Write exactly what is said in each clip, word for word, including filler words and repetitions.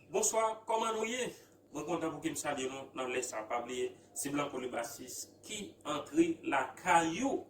Bonswa, kòman nou ye? Mwen kontan pou ke m salye nou nan lè sa. Pa bliye, se Blanco le bassiste ki antre lakay ou.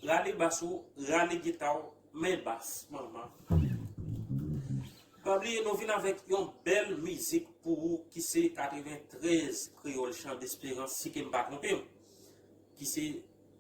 Rale bas ou, rale gita w, men bas, manman. Pa bliye, nou vin avèk yon bèl mizik pou ou ki se katreventrèz Kreyòl Chan Desperans, si ke m pa twonpe m. Ki se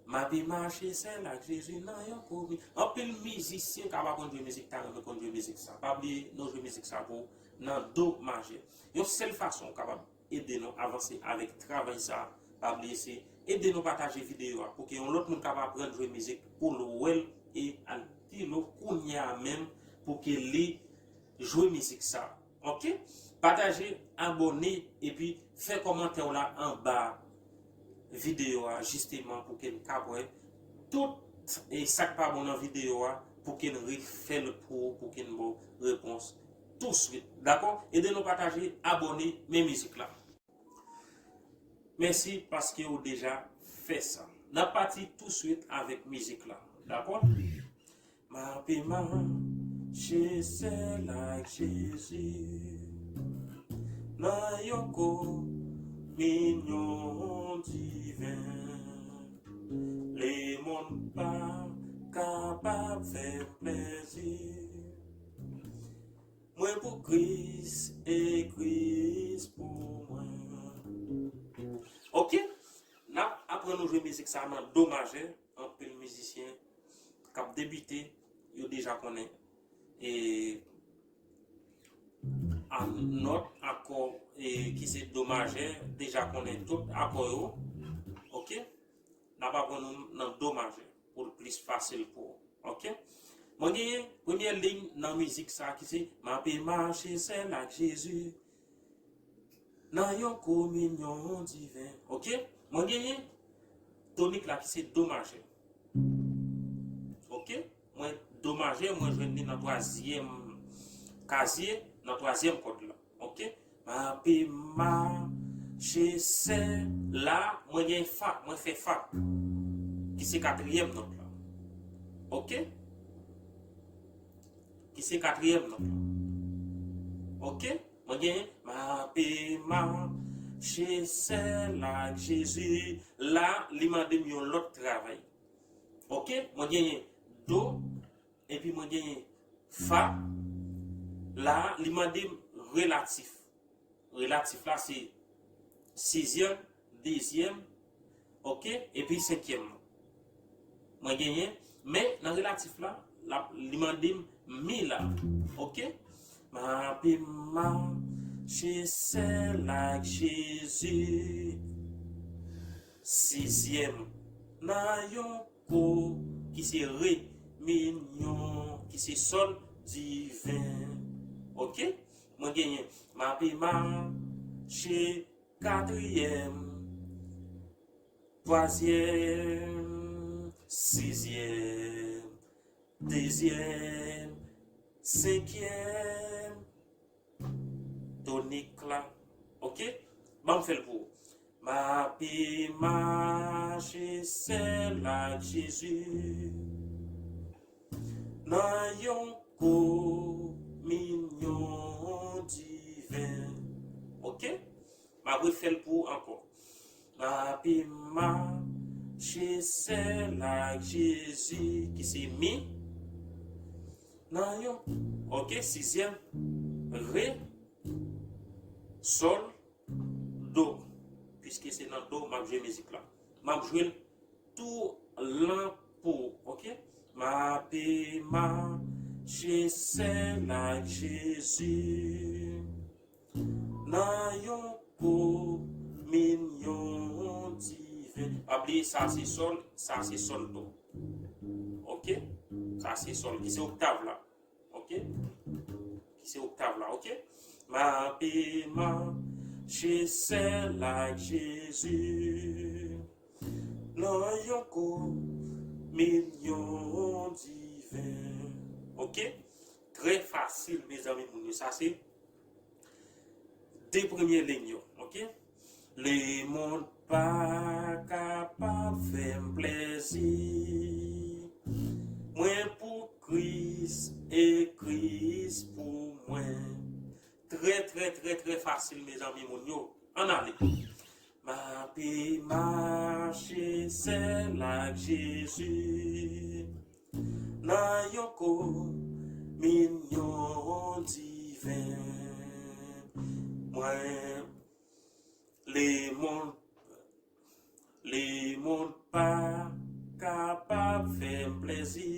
M ape mache sèl ak Jezi nan yon komin. Anpil mizisyen k ap aprann jwe mizik ta renmen konn jwe mizik sa. Pa bliye, nou jwe mizik sa pou ou nan do majè. Yon sèl fason ou kapab ede nou avanse avèk travay sa, pa bliye se ede nou pataje videyo a pou ke yon lòt moun kapab aprann jwe mizik pou l wè l e al pi lwen kounye a menm pou ke li jwe mizik sa. Ok? Pataje, abòne, epi fè kòmantè w la anba videyo a, jisteman pou ke n ka wè tout e sa k pa bon nan videyo a, pou ke n refè l pou ou, pou ke n ba w repons touswit. Dakò? Ede nou pataje, abòne, men mizik la. Mèsi paske w deja fè sa. N ap pati touswit avèk mizik la. Dakò? M ape mache sèl ak Jezi nan yon kominyon diven. Lemonn pa kapab fè m plezi. Mwen pou Kris e Kris pou mwen. Ok, n ap aprann nou jwe mizik sa nan do majè. Anpil mizisyen k ap debite, yo deja konnen e a nòt akò e ki se do majè, deja konnen tout akò yo. Ok, n ap aprann nou nan do majè pou l plis fasil pou ou. Ok, mwen genyen premyè liy nan mizik sa ki se M ape mache sèl ak Jezi nan yon kominyon diven. Ok, mwen genyen tonik la ki se do majè. Ok, mwen do majè, mwen jwenn li nan twazyèm kazye, nan twazyèm kòd la. Ok, m ape mache sèl la, mwen gen fa, mwen fè fa, ki se katriyèm nòt la. Ok, ki se katriyèm nòt la. Ok, mwen gen m ape mache sèl ak Jezi. La, li mande m yon lòt travay. Ok, mwen genyen do, epi mwen genyen fa. La, li mande m relatif. Relatif la se sizyèm, dezyèm, ok, epi senkyèm. Mwen genyen, men nan relatif la, la li mande m mi la, ok. M ape mache sèl ak Jezi. Sizyèm, nan yon ko ki se re minyon, ki se sòl diven. Ok? Mwen genyen m ape mache katriyèm, twazyèm, sizyèm, dezyèm, senkyèm, tonik la. Ok? Ban m fè l pou ou. M ape mache sèl ak Jezi nan yon kominyon diven. Ok? M ap refè l pou ou ankò. M ape mache sèl ak Jezi ki se mi nan yon, ok, sizyèm, re, sòl, do. Piske se nan do m ap jwe mizik la. M ap jwe l tou lan pou ou, ok? M ape mache sèl ak Jezi nan yon kominyon diven. Pa bliye, sa se sòl, sa se sòl do. Ok? Sa se sòl, ki se oktav la. Ok? Ki se oktav la, ok? M ape mache sèl ak Jezi nan yon kominyon diven. Ok? Trè fasil, mezanmi, moun yo. Sa se de premye liy yo, ok? Lemonn pa kapab fè m plezi. Mwen pou Kris e Kris pou mwen. Trè, trè, trè, trè fasil, mezanmi, moun yo. Ann ale. M ape mache sèl ak Jezi nan yon kominyon diven. Mwen, lemonn, lemonn pa kapab fè m plezi.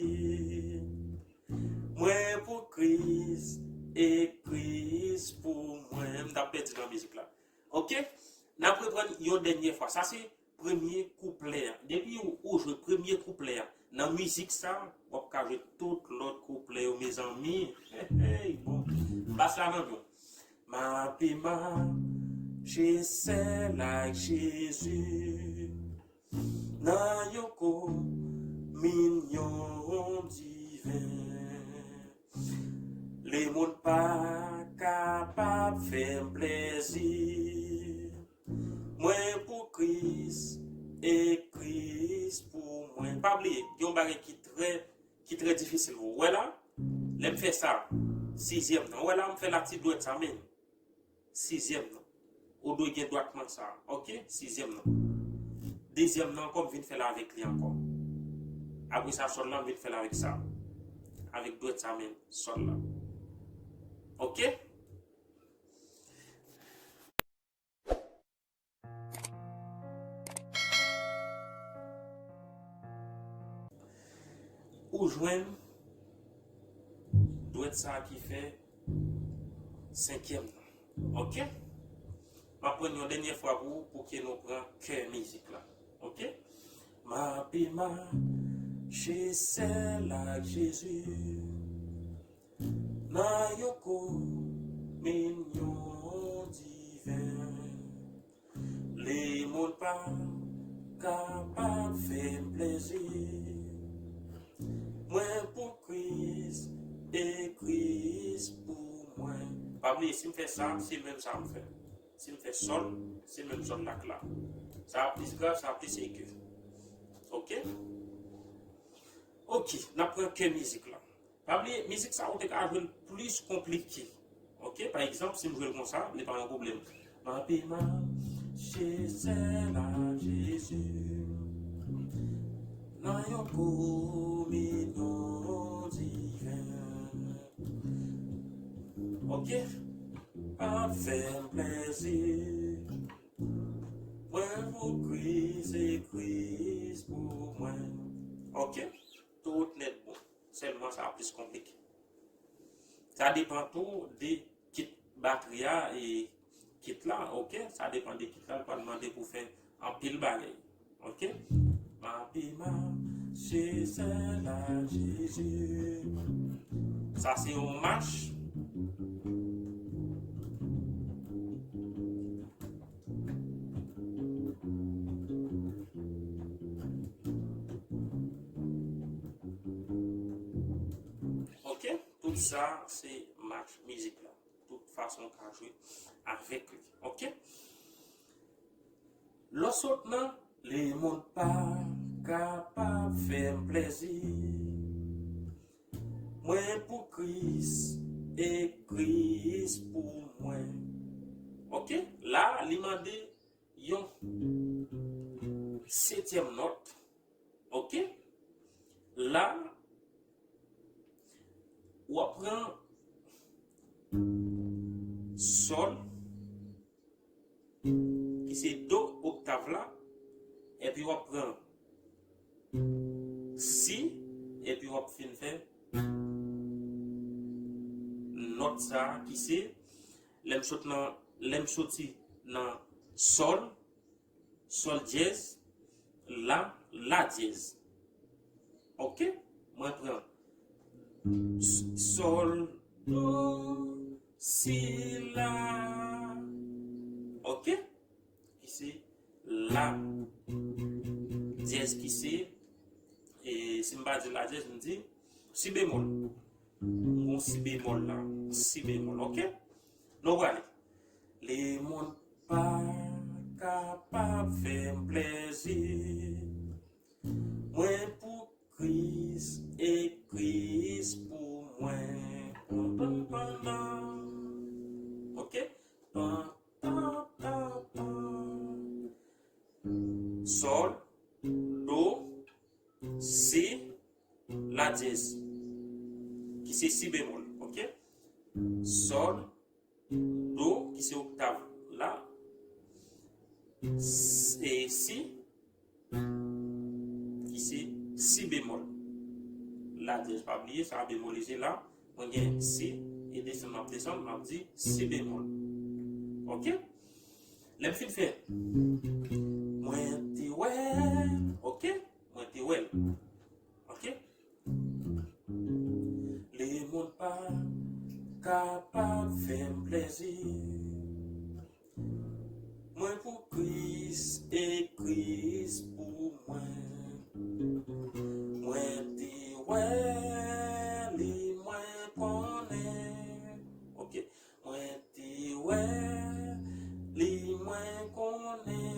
Mwen pou Kris e Kris pou mwen. M t ap pèdi nan mizik la. Oke? N ap reprann yon dènyè fwa. Sa se premye kouplè a. Depi ou, ou jwe premye kouplè a nan mizik sa, w ap ka jwe tout lòt kouplè yo, mezanmi. Hey, bon. Bas la nan men w. M ape mache sèl ak Jezi nan yon kominyon diven. Lemonn pa kapab fè m plezi. Mwen pou Kris e Kris pou mwen. Pa bliye, gen yon bagay ki trè, ki trè difisil. Ou wè la? Lè m fè sa, sizyèm nan. Ou wè la, m fè la ti dwèt sa menm. Sizyèm nan. Ou dwe gen dwatman sa. Oke? Sizyèm nan. Dezyèm nan ankò, m vin fè l avèk li ankò. Apre sa, sòl la, m vin fè l avèk sa. Avèk dwèt sa menm, sòl la. Oke? Ou jwenn dwèt sa ki fè senkyèm nan. Oke? M ap pran yon dènyè fwa pou, pou ke nou pran kè mizik la. Oke? M ape mache sèl ak Jezi nan yon kominyon diven. Lemonn pa kapab fè m plezi. Mwen pou Kris e Kris pou mwen. Pa bliye, si m fè sa, se menm sa m fè. Si m fè sòl, se menm sòl la k la. Sa a plis grav, sa a plis ege. Oke? Oke, n ap pran kè mizik la. Pa bliye, mizik sa ou te ka jwe l plis konplike. Oke, pa egzanp, si m jwe l konsa, li pa yon pwoblèm. M ape mache sèl ak Jezi nan yon kominyon diven. Oke, ap fè m plezi. Mwen pou Kris e Kris pou mwen. Oke, tout nèt bon. Sèlman sa plis konplike. Sa depann tou de kit batri a e kit la, oke? Sa depann de kit la, li pral mande pou fè anpil bagay. Oke? M ape mache sèl ak Jezi. Sa se yon mach. Oke? Tout sa se mach mizik la. Tout fason w ka jwe avèk li. Oke? Lè w sot nan lemonn pa kapab fè m plezi. Mwen pou Kris e Kris pou mwen. Oke? La, li mande yon setyèm nòt. Oke? La, w ap pran sòl, ki se do oktav la, epi w ap pran si, epi w ap fin fè nòt sa a ki se, lè m sot nan, lè m soti nan sòl, sòl dyèz, la, la dyèz. Oke? Mwen pran s-, sòl, do, si, la. Oke? Ki se la dyèz ki se, e, si m pa di la dyèz, m di si bemòl. M gon si bemòl la, si bemòl, oke? Nou prale. Lemonn pa kapab fè m plezi. Mwen pou Kris e Kris pou mwen. Pam, pam, pam, pam. Ok? Pam, pam, pam, pam. Sòl, do, si, la dyèz, ki se si bemòl, ok? Sòl, do, ki se oktav la, s- e si, ki se si bemòl. La dyèz, pa bliye, sa bemòl lejè la. Mwen gen si, e desann, m ap desann, m ap di si bemòl. Ok? Lè m fin fè, mwen te wè, ok? Mwen te wè l. Ok? Lemonn pa kapab fè m plezi. Mwen pou Kris e Kris pou mwen. Mwen te wè li, mwen konnen. Ok. Mwen te wè li, mwen konnen.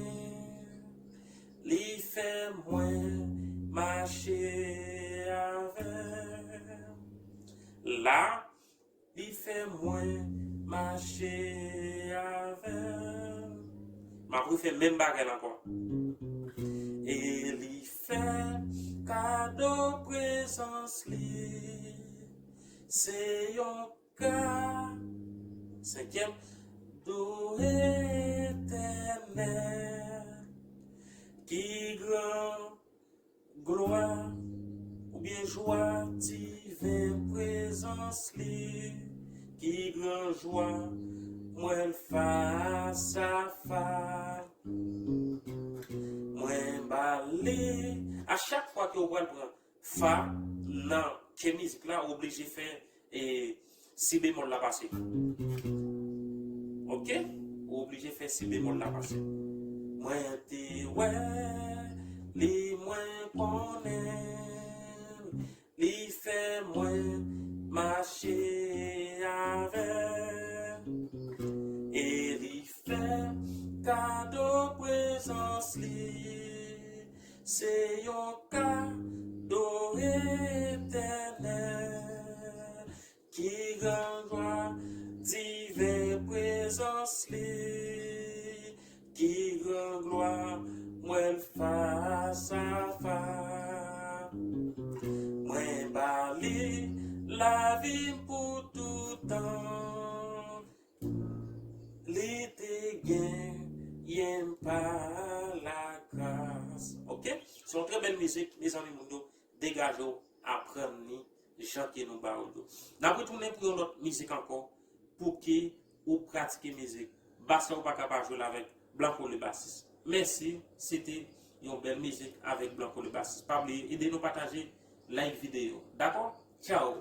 Li fè mwen mache avè l. La, li fè mwen mache avè l. M ap refè menm bagay la ankò. E li fè kado prezans li. Se yon ka, senkyèm, do etènèl. Ki gran glwa oubyen jwa diven prezans li. Ki gran jwa, m wè l fas a fas. Mwen ba li. A chak fwa ke w pral pran fa nan ke mizik la, ou oblije fè e si bemòl la pase. Ok? Ou oblije fè si bemòl la pase. Mwen te wè li, mwen konnen l. Li fè mwen mache avè l. E li fè kado prezans li. Se yon kado etènèl. Ki gran glwa diven prezans li. Ki gran glwa, m wè l fas a fas. Mwen ba li lavi m pou toutan. Li te genyen m pa lagras. Ok? Se yon trè bèl mizik, mezanmi, moun yo, degaje w, aprann li jan ke nou ba ou yo. N ap retounen pou yon lòt mizik ankò, pou ke ou pratike mizik. Bas la ou pa ka pa jwe l avèk Blanco le bassiste. Mèsi, se te yon bèl mizik avèk Blanco le bassiste. Pa bliye, ede nou pataje, like videyo. Dakò? Tchao!